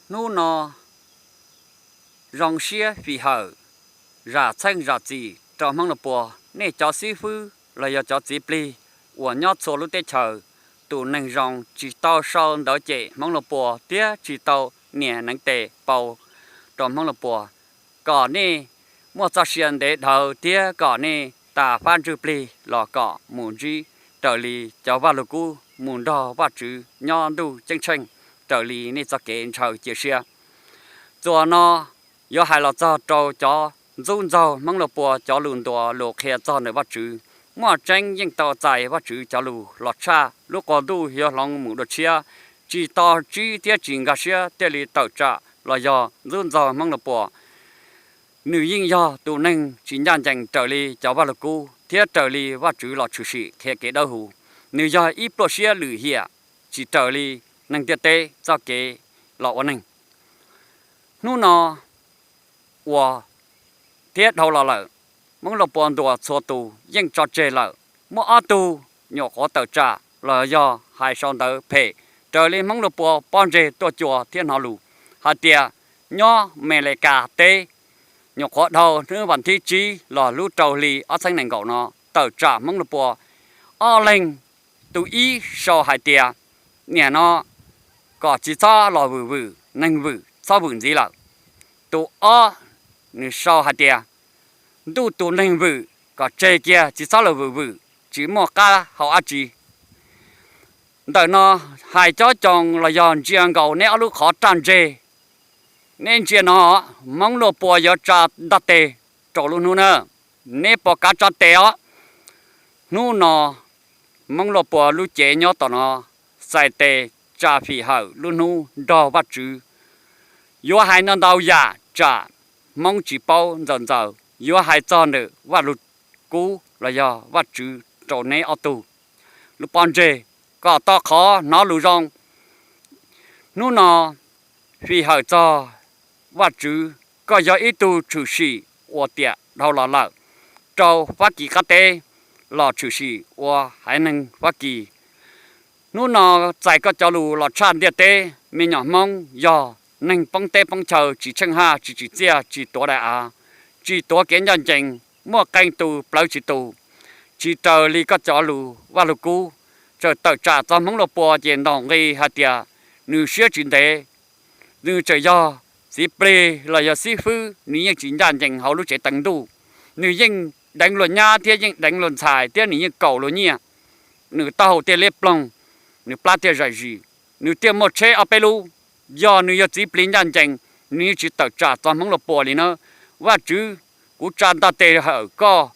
Hnub no zoo siab fim hawm, zam txheej zam txim rau Hmoob Lauj Puas, nej cov xib fwb los yog cov txiv plig uas nyob txhua lub teb chaws. Tus neeg zoo tsis tau sau ntawv cem Hmoob Lauj Puas thiab tsis tau nias neev tes pau rau Hmoob Lauj Puas, kom nej muaj txoj sia ntev dhawv thiab kom nej tas fab ntsuj plig los kom mus ntsib raws li cov vaj lug kub, mus nrog Vajtswv nyob ntuj ceeb tsheej raws li nej txoj kev ntshaw cia siab. Txuas no yuav hais los txog rau cov ntxub ntxaug Hmoob Lauj Puas cov lus ntuas lus qhia txog ntawm Vajtswv. Muaj tseeb yeej tau txais Vajtswv cov lus los tshaj lub qub ntuj yuav hloov mus dua tshiab, tsis tos tsib thiab tsis nkag siab thiaj li tawm tsam los yog ntxub ntxaug Hmoob Lauj Puas. Nws yeej yog tus neeg tsis ncaj ncees raws li cov vaj lug kub thiab raws li Vajtswv los tshwm sim qhia kev dawb huv. Nws yog ib pluaj siab lwm hiam tsis raws li neeg ntiaj teb txoj kev los ua neeg. Hnub no uas thiab dhau los lawm, Hmoob Lauj Puas ntuas txhua tus yeej tso tseg lawm. Muaj ob tug nyuam qhuav tawm tsam los yog hais sau ntawv phem raws li Hmoob Lauj Puas pob ntseg tuaj cua thiab hnov lus hais tias nyob Mes Lis Kas teb, nyuam qhuav dhau hnub vas thib tsib los lub rau hli ob txhiab nees nkaum no tawm tsam Hmoob Lauj Puas ob leeg. Tus ib sau hais tias, niam no kom tsis txhob los vwm vwm, neeg vwm txhob vwm ntxiv lawm. Tus ob, nws sau hais tias, ntuj tus neeg vwm kom tseg kiag, tsis txhob los vwm vwm, tsis muaj qab hau dab tsi. Ntawm no hais cob coos los yog ntsia nkaus neb ob lub qhov raj ntseg. Neb ntsia no, Hmoob Lauj Puas yuav tsa ntaj teg rau lub hnub na. Neb puas kav tsa tes os? Hnub no Hmoob Lauj Puas lub cev nyob tom no, txais tes tsa fim hawm lub hnub nrog Vajtswv. Yuav hais ntau ntau yam tsam Hmoob tsis paub ntxaws ntxaws, yuav hais txog ntawm Vaj Lug Kub los yog Vajtswv rau neb ob tug lub pob ntseg kom tau qhov hnov lus zoo. Hnub no fim hawm txog Vajtswv, koj yog ib tug tshwm sim uas tiam dhau los lawm rau Fab Kis qab teb los tshwm sim ua haiv neeg Fab Kis. Hnub no txais koj cov lus los tshaj ntiaj teb, me nyuam Hmoob yog neeg poob teb poob chaw, tsis tsheej haj, tsis tsim txiaj, tsis tuav daim av, tsis tuav kev ncaj ncees, muaj qee tus plawv tsis tus, tsis raws li koj cov lus Vaj Lug Kub. Txawm tawm tsam txog Hmoob Lauj Puas ces ntaus nqi hais tias nws siab tsis ntev. Nws txawm yog txiv plig los yog xib fwb, nws yeej tsis ncaj ncees hauv lub tsev teev ntuj. Nws yeej deev luag nyab thiab yeej deev luag ntxhais thiab nws yeej kaum luag nyiaj. Nws taub hau thiaj liab ploog, nws plab thiaj zais zis, nws thiaj muaj tsheb ob peb lub. Yog nws yog txiv plig ncaj ncees, nws yeej tsis tawm tsam txog Hmoob Lauj Puas li na. Vajtswv, kuv tsa ntaj teg hawm koj,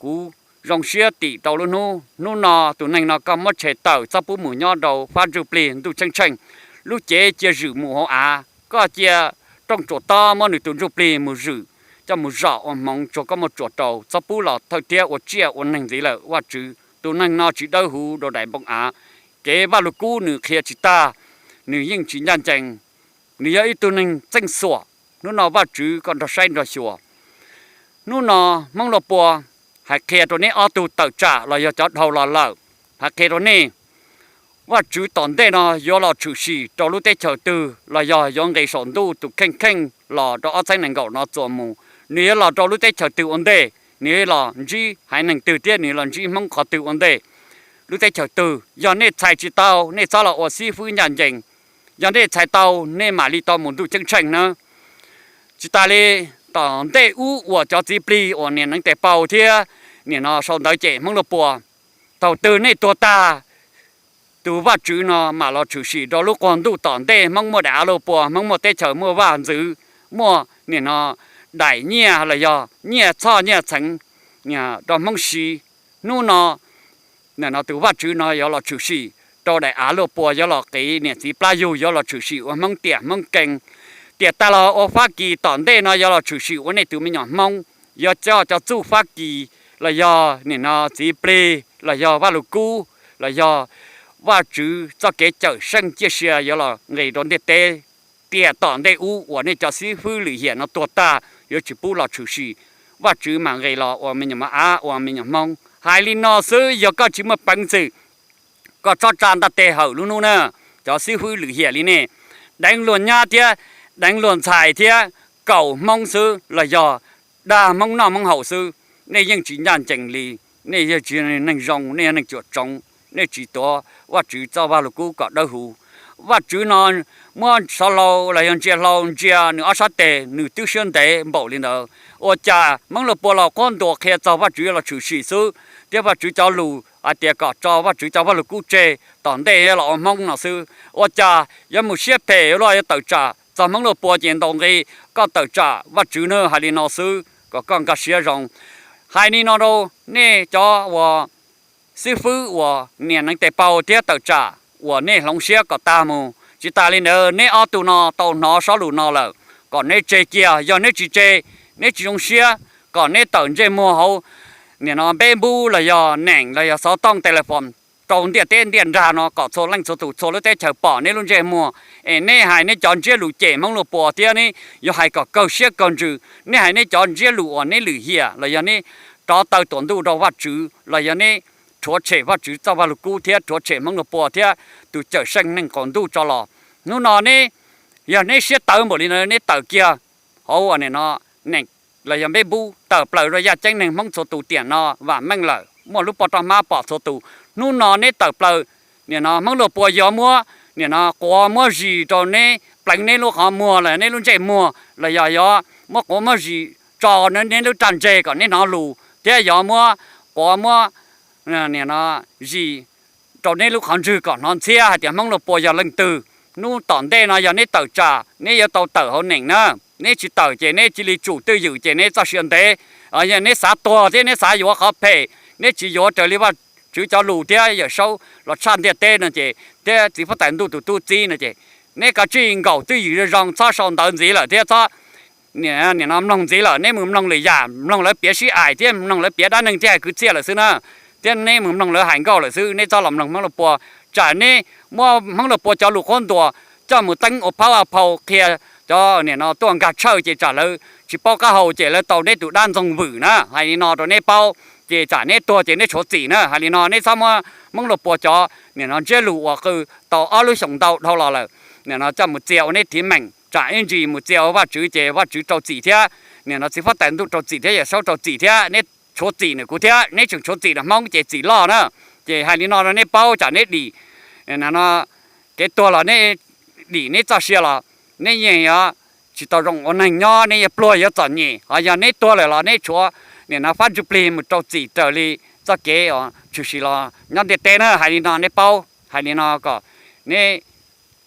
kuv zoo siab tim rau lub hnub. Hnub no tus neeg no koj muab tshem tawm, txhob pub mus nyob rau fab ntsuj plig ntuj tsheej tsheej. Lub cev cia zwm mus hauv av, koj cia rooj tsuam tob muab nws tus ntsuj plig mus zwm, coj mus zom ua hmoov tsuag, koj muab tsuam rau, txhob pub los thawj thiab ua tsiaj ua neeg ntxiv lawm. Vajtswv, tus neeg no tsis dawb huv dua daim npoo av. Kev Vaj Lug Kub nws qhia tsis tag, nws yeej tsis ncaj ncees. Nws yog ib tug neeg txeej xuam. Hnub no Vajtswv koj nrog saib nrog xyuas. Hnub no Hmoob Lauj Puas hais qhia rau neb ob tug tawm tsam los yog cov dhau los lawm, hais qhia rau nej, Vajtswv tom ntej no yuav los tshwm sim rau lub teb chaws twg los yog yuav nqis saum ntuj tus kheej kheej los rau ob txhiab nees nkaum no txuas mus, nws yuav los rau lub teb chaws twg ua ntej, nws yuav los ntsib haiv neeg twg thiab nws los ntsib Hmoob qhov twg ua ntej. Lub teb chaws twg, yog nej txhais tsis tau, nej txhob los ua xib fwb ncaj ncees. Yog nej txhais tau, nej mam li tau mus ntuj ceeb tsheej na. Tsis tas li, tom ntej ub uas cov txiv plig uas nias neev tes paus thiab nim no sau ntawv cem Hmoob Lauj Puas, thaum twg nej tuag tag, tus Vajtswv no mam los tshwm sim rau lub qub ntuj tom ntej. Hmoob muaj daim av Lauj Puas, Hmoob muaj teb chaws, muaj vaj ntxwv, muaj nim no daim nyiaj los yog nyiaj txhoj nyiaj txheev rau Hmoob siv. Hnub no nim no tus Vajtswv no yuav los tshwm sim rau daim av Lauj Puas, yuav los qiv niam txiv plab yug, yuav los tshwm sim ua Hmoob tiam Hmoob kee. Tiam tas los ua Fab Kis tom ntej no yuav los tshwm sim ua nej tus me nyuam Hmoob, yuav coj cov txuj Fab Kis los yog nim no txiv plig los yog Vaj Lug Kub los yog Vajtswv txoj kev cawm seej ciaj sia yuav los nqis rau ntiaj teb. Tiam tom ntej ub uas nej cov xib fwb lwm hiam no tuag tag yuav tsis pub los tshwm sim, Vajtswv mam nqis los ua me nyuam mos av ua me nyuam Hmoob. Hais li no xwb, yog koj tsis muaj peev xwm, koj txhob tsa ntaj teg hawm lub hnub na, cov xib fwb lwm hiam li nej. deev luag nyab thiab deev luag ntxhais thiab kaum Hmoob xwb los yog dag Hmoob noj Hmoob haus xwb, nej yeej tsis ncaj ncees li. Nej yog tsis neeg zoo, nej yog neeg cuam tsoov, nej tsis tuav Vajtswv txoj vaj lug kub kom dawb huv. Vajtswv no muab sov hlau los yog ntsia hlau ntsia nws ob sab tes, nws twb siab ntev npaum li ntawd. Ua cas Hmoob Luag Pua los quab ntuas qhia txog Vajtswv los tshwm sim xwb, thiab Vajtswv cov lus hais tias kom tso Vajtswv cov vaj lug kub tseg, tom ntej los ua Hmoob no xwb. Ua cas yuav mus siab phem luaj yuav tawm tsam txog Hmoob Luag Pua ces ntaus nqi, koj tawm tsam Vajtswv na, hais li no xwb kom koj nkag siab zoo. Hais li no rau nej cov uas xib fwb uas niam neev tes paus thiab tawm tsam uas nej hloov siab kom tag mus. Tsis tas li ntawd, neb ob tug no tau hnov sab lus no lawm, kom neb tseg kiag. Yog neb tsis tseg, neb tsis zoo siab, kom neb tawm ntsej muag hauv nim no npeb npub los yog neem los yog xov tooj tes las foos rau ntiaj teb ntiaj nrag no kom txhua leej txhua tus txhua lub teb chaws pom neb lub ntsej muag. Es neb hais neb cov ntsiab lus cem Hmoob Luag Pua thiab neb yuav hais kom kawg siab kawg ntsws. Neb hais neb cov ntsiab lus uas neb lwm hiam los yog neb rov taw tuam ntuj rau Vajtswv los yog neb rhuav tshem Vajtswv txoj vaj lug kub thiab rhuav tshem Hmoob Luag Pua thiab tus Cawmseej neeg qaum ntuj tso los. Hnub no neb, yog neb siab tawv npaum li no, neb tawm kiag hauv nim no neem los yog npeb npub, tawm plaws rau yaj ceeb neeg Hmoob txhua tus tiam no vam meej lawm, muaj lub pob roj hmab pom txhua tus. Hnub no neb tawm plaws, nim no Hmoob Luag Pua yuav muab nim no quav muab zis rau neb, pleev neb lub qhov muag los neb lub ntsej muag, los yog yuav muab quav muab zis tso neb lub raj ntseg kom neb hnov lus, thiab yuav muab quav muab nim no zis rau neb lub qhov ntswg kom hnov ntxhiab hais tias Hmoob Luag Pua yog leej twg. Hnub tom ntej no yog neb tawm tsam, neb yuav tau tawm hauv neem na. Neb tsis tawm ces neb cia li tsum twj ywm ces neb txoj sia ntev. Yog neb xav tuag thiab neb xav yuav qhov phem, neb tsis yuav raws li Vajtswv cov lus thiab Yawm Saub los tshaj ntiaj teb no ces, thiab txiv huab tais ntuj tus tub txib no ces, neb kav tsij nkaum twj ywm zoo zoo, txhob sau ntawv ntxiv lawm thiab txhob nim no mloog ntxiv lawm. Neb mus mloog lwm yam, mloog lawv piav sib aim thiab mloog lawv piav dab neeg thiab hais kwv txhiaj lawm xwb na, thiab neb mus mloog lawv hais nkauj lawm xwb, neb txhob los mloog Hmoob Luag Pua. Tsam neb muab Hmoob Luag Pua cov lus qhuab ntuas coj mus teeb ua phauj ua phau qhia cov nim no tuaj nkag tshawj ces tsam lawv tsis paub qab hau ces lawv tau neb tus dab ntxoog vwm na. Hais li no rau neb paub, ces tsam neb tuag ces neb tshuav txim na. Hais li no neb txhob muab Hmoob Luag Pua cov nim no ntsiab lus uas qw tau ob lub xyoos ntau dhau los lawm, nim no coj mus txia ua neb thiv meem, tsam ib ntsis mus txia ua Vajtswv ces Vajtswv rau txim thiab, nim no txiv huab tais ntuj rau txim thiab Yawm Saub rau txim thiab. Neb tshuav txim ntawm kuv thiab, neb tseem tshuav txim ntawm Hmoob ces txim loj na. Ces hais li no rau neb paub, tsam neb dim no kev tuag los neb dim neb txoj sia los neb yeej yuav tsis tau zoo ua neeg nyob, neb yuav pluag yuav txom nyem. Ho yog neb tuag lawm los neb tshuav nim no fab ntsuj plig mus rau txim raws li txoj kev tshwm sim los nyob ntiaj teb na. Hais li no neb paub, hais li no kom neb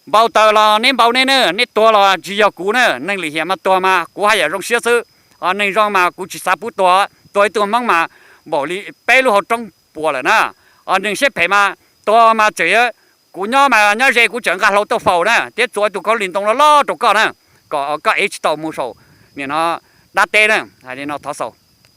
npau taws los neb npau neb na, neb tuag los tsis yog kuv na. Neeg lim hiam mas tuag mas kuv haj yam zoo siab xwb, ho neeg zoo mas kuv tsis xav pub tuag. Tuag ib tug Hmoob mas npaum li peb lub hauv roob puas lawm na. Ho neeg siab phem mas tuag mas tseem, kuv nyob mas nyob ze kuv tseem nqa hlau tuaj faus na thiab txua ib tug khaub lig ntoo loj loj rau koj na, kom koj ev tsis tau mus saum nim no dab teb na. Hais li no thov xaus.